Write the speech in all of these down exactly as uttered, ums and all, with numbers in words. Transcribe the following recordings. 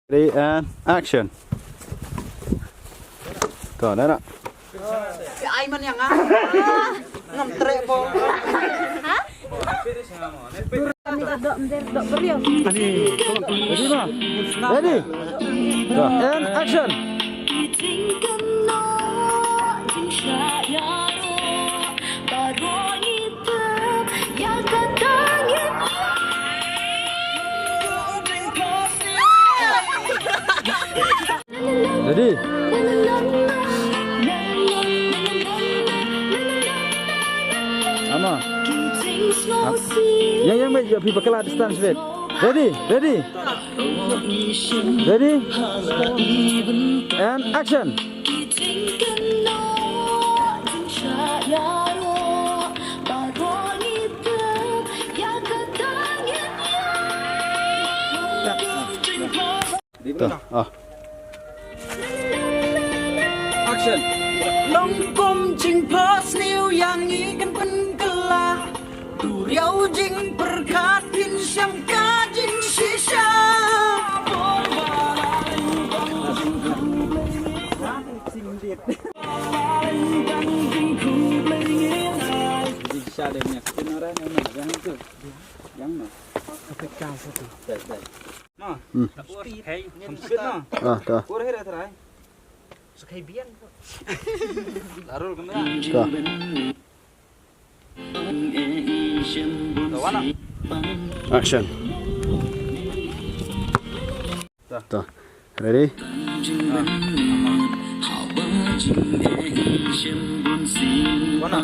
Ready and action. To, dah nak. Ai man yang ah. Ngam treh bo. Ready, ma? Ready? To, and action. Ready? Ama. Yang, yang, yang, phi bakla distance bit. Ready? Ready? Ready? And action. Dah. Ah. Action. Nongkum jingpos niu yang ngi kan pynkylla. Duriau jingpyrkhat phin shang ka jingshisha. Jingshisha dei nya. Kena orang yang mana? Yang tu. Yang mana? Dai, dai. Hmm. Speed, no? Ah, dah. Larul kamera. Dah. Dah, wana. Action. Dah. Dah. Ready? Wana.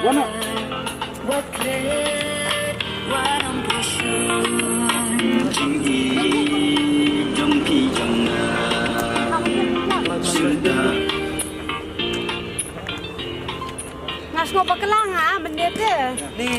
Wana. Nga sngewbha bakla nga mynta te. Ni.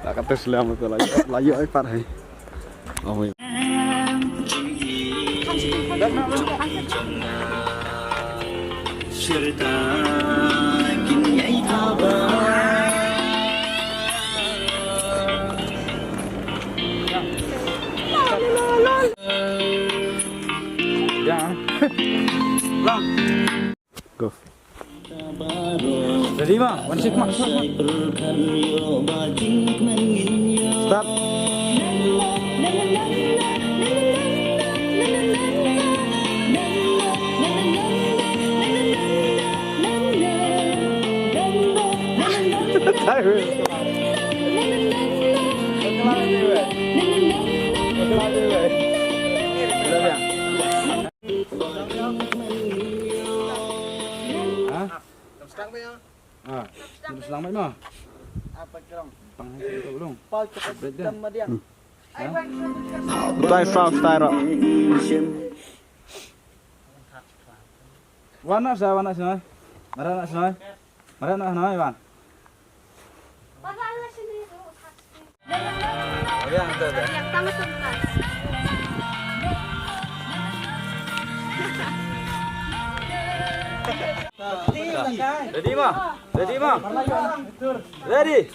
Ka kata slam tu la, la ïoh ai pat hai. Oh, wei. Go. Ready, ma? One, six, ma. Start. Ha? Ah, slang mai ma. Apa kerong? Pang hai tu belum. Pal cakap dam dia. Utai sa, utai ra. Wana sa, wana sa. Mara na sa. Mara na sa, Iwan. Ready, ma? Ready, ma? Ready?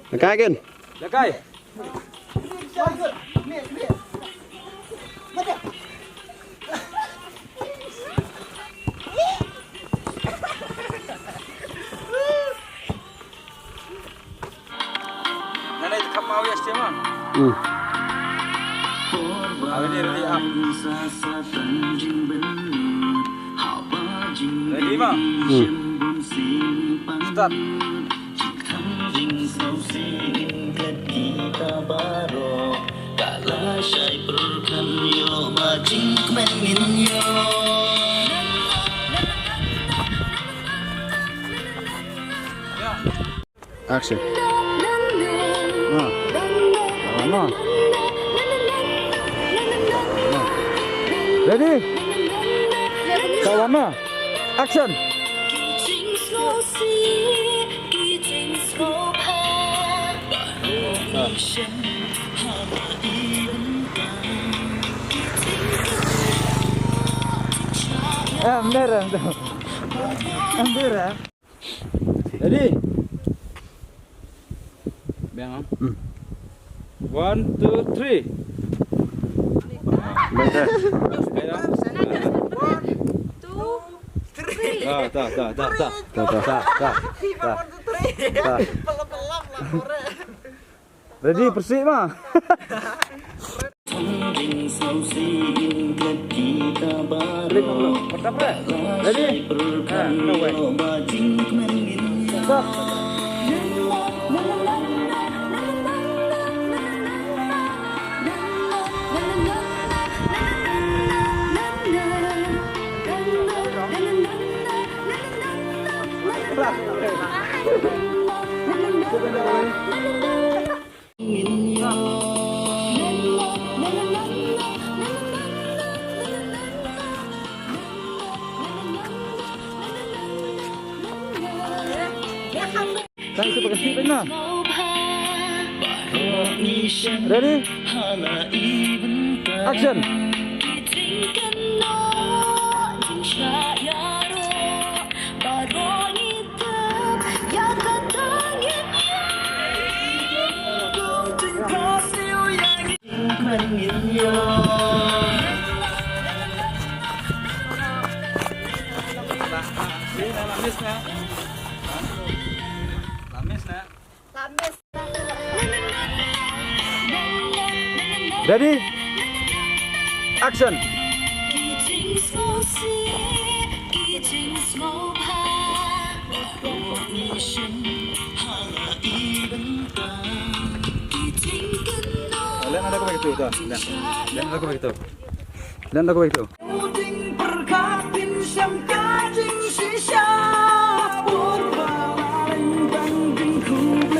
Lakai again. Lakai. Nane te kham mawi aste ma. Hmm. Awi ni ready up. Ready ma? Hmm. Start. Action. Ah. Lama. Ready? Kawan, action. Ah. Em, dera, em. Em, dera. Ready? Biang, ah. Hmm. One, two, three. Baik, dah. One, two, three. Ta, ta, ta, ta, ta. Ta, ta, ta, ta. Ta. Ta. Ready, bersih mah. Klik dulu. Mantap, dah. Ready? Ha, no way. Stop. Thanks, terima kasih, Pina. Ready? Action. Ready? Action. Len ada kau begitu, dah. Len. Len ada kau begitu. Len ada kau begitu.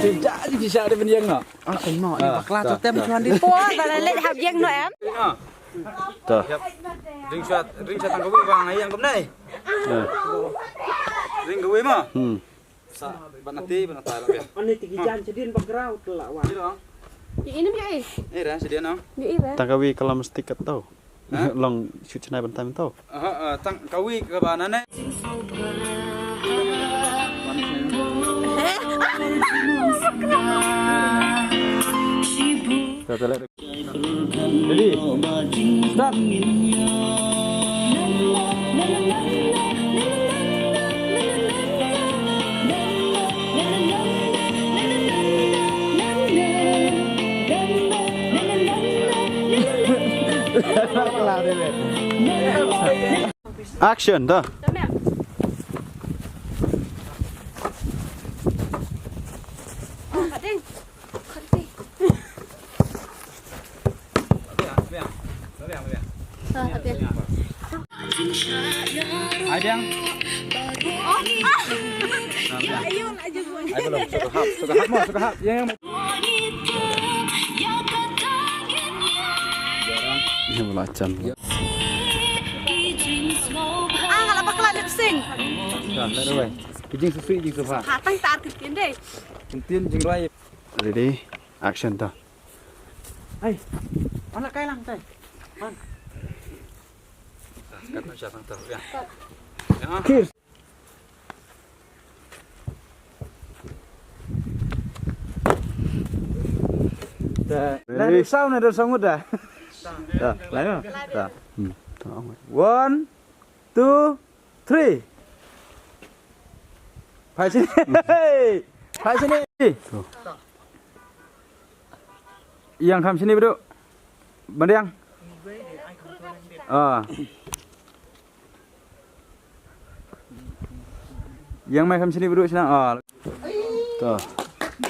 Shisha, shisha, ada beniang nak. Ah, ai ma, ni bakla tu tem chuan di. Pua, ba la leh hap ïeng noh em. Ta. Ring shot, ring shot tang kawei bang ai ïeng kumne. Ring kawei ma. Hmm. Sa, ban ati, ban ata la. Ani tiki jan sedin background la wan. Ira. Ira sedin no. Ira. Tang kawei kalam stick kat tau. Long shoot chnai ban time tau. Aha, tang kawei ka ba nane. Ready? Start. Action, dah. Ai biang. Ai belum, suka hap, suka hap, mau suka hap. Yang, yang. Ini belacan. Ah, nga la bakla lip sync. Dah, dah, dah. Ki jingsngewsih, jingsngewbha. Ha, tang tar ki ktien dei. Ktien jingrwai. Ready, action, ta. Ai. Ana kai lang tai. Man. Kat ma sha tang ta. Ya. Ya. Kir. Da, da, ready? Sound, da, sound, da. Da, lain, da. Hmm. One, two, three. Phai sini. Phai sini. Ïeng kham sini, bro. Badiang. Ah. Ïeng mai kham sini, bro, sini. Ah. To.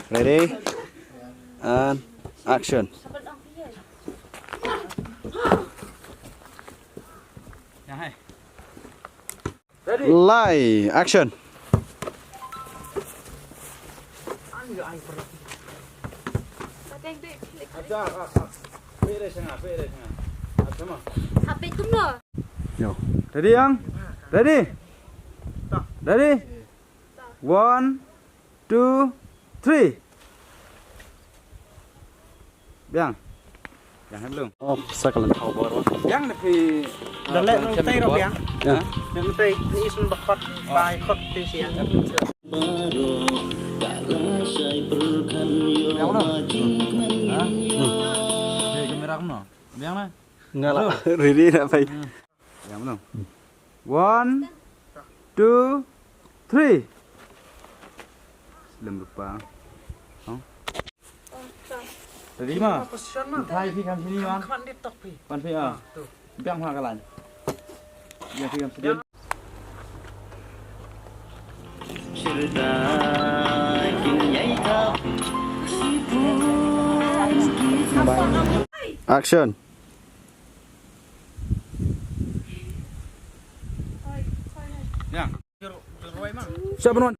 Ready? And action. Lai, action. Yo. Ready, Yang? Ready? Ready? One, two, three. Biang. Biang, hai belum? Oh, sa ka lan thaw bor. Biang, da phi, da leh nang tai ro biang. Ya. Nang tai ni sun bakpat, bai kot ti sia. Biang, no? Hei, kamera kumno? Biang, na? Nga la ready na pai. Yang belum? One, two, three. Lem rupa. Oh. Ready ma? Position ma. Thai phi kam sini ma. Kwan di tok phi. Pan phi ah. Tu. Biang ma kalan. Biang phi kam sini. Action. Ya. Siapa non?